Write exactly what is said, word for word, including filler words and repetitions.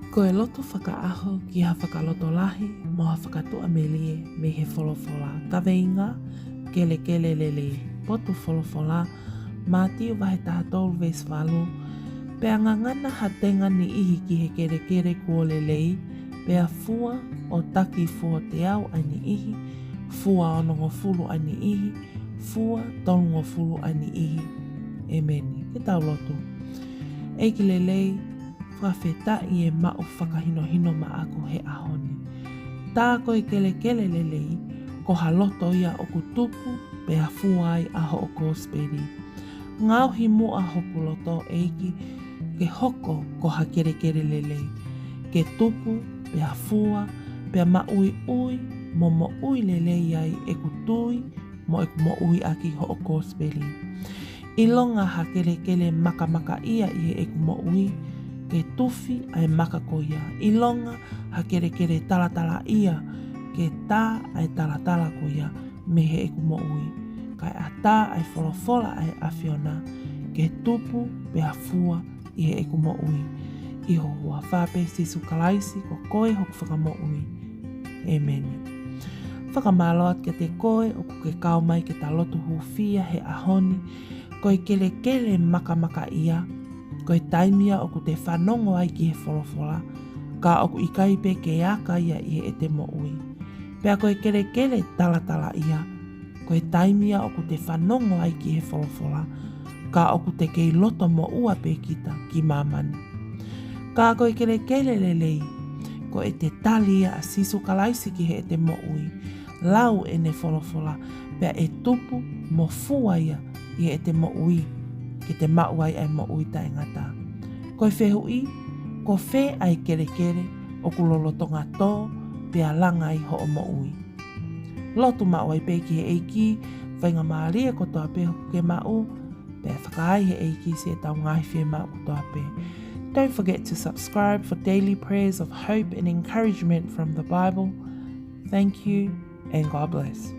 Ko e lotu fakaʻaho ki ha fakalotolahi mo ha fakatuʻamelie mei he folofola. Kaveinga: Kelekele lelei. Potu folofola: Mātiu vahe taha tolu veesi valu. Pea ngangana ha tenga niʻihi ki he kelekele kuo lelei, pea fua ʻo taki fuo teau ʻa e niʻihi, fua onongofulu ʻa e niʻihi, fua tolungofulu ʻa e niʻihi. ʻEmeni. Ke tau lotu. ʻEiki lelei, fakafetaʻi e maʻu fakahinohino maʻaku he ʻaho ni. Tā ko e kelekele lelei, ko ha loto ia ʻoku tupu pea fua ai ʻa hoʻo kosipeli. Ngaohi muʻa hoku loto, ʻEiki, ke hoko ko ha kelekele lelei, ke tupu pea fua pea maʻuiʻui mo moʻui lelei ai ʻeku tui mo ʻeku moʻui ʻaki hoʻo kosipeli. ʻIlonga ha kelekele makamakaʻia ʻi heʻeku moʻui, ke tufi ʻa e maka ko ia. ʻIlonga ha kelekele talatalaʻia, ke tā ʻa e talatala ko ia mei heʻeku moʻui. Kae ʻatā ʻa e folofola ʻa e ʻAfiona, ke tupu pea fua ʻi heʻeku moʻui. ʻI ho huafa pē, Sīsū Kalaisi, ko koe hoku Fakamoʻui. ʻEmeni. Fakamālō atu kiate koe ʻoku ke kau mai ke ta lotu hūfia he ʻaho ni. Ko e kelekele makamakaʻia, ko e taimi ia ʻoku te fanongo ai ki he folofola, ka ʻoku ʻikai pē ke aka ia ʻi heʻete moʻui. Pea ko e kelekele talatalaʻia, ko e taimi ia ʻoku te fanongo ai ki he folofola, ka ʻoku te kei loto moʻua pē kita ki māmani. Ka ko e kelekele lelei, ko ʻete tali ia ʻa Sīsū Kalaisi ki heʻete moʻui, lau ʻene folofola, pea ʻe tupu mo fua ia ʻi heʻete moʻui, ke te maʻu ai ʻa e moʻui taʻengata. Ko e fehuʻi, ko fē ʻa e kelekele ʻoku lolotonga tō pea langa ai hoʻo moʻui? Lotu maʻu ai pē ki he ʻEiki, faingamālie kotoa pē ʻoku ke maʻu, pea fakaai he ʻEiki siʻetau ngaahi fiemaʻu kotoa pē. Don't forget to subscribe for daily prayers of hope and encouragement from the Bible. Thank you and God bless.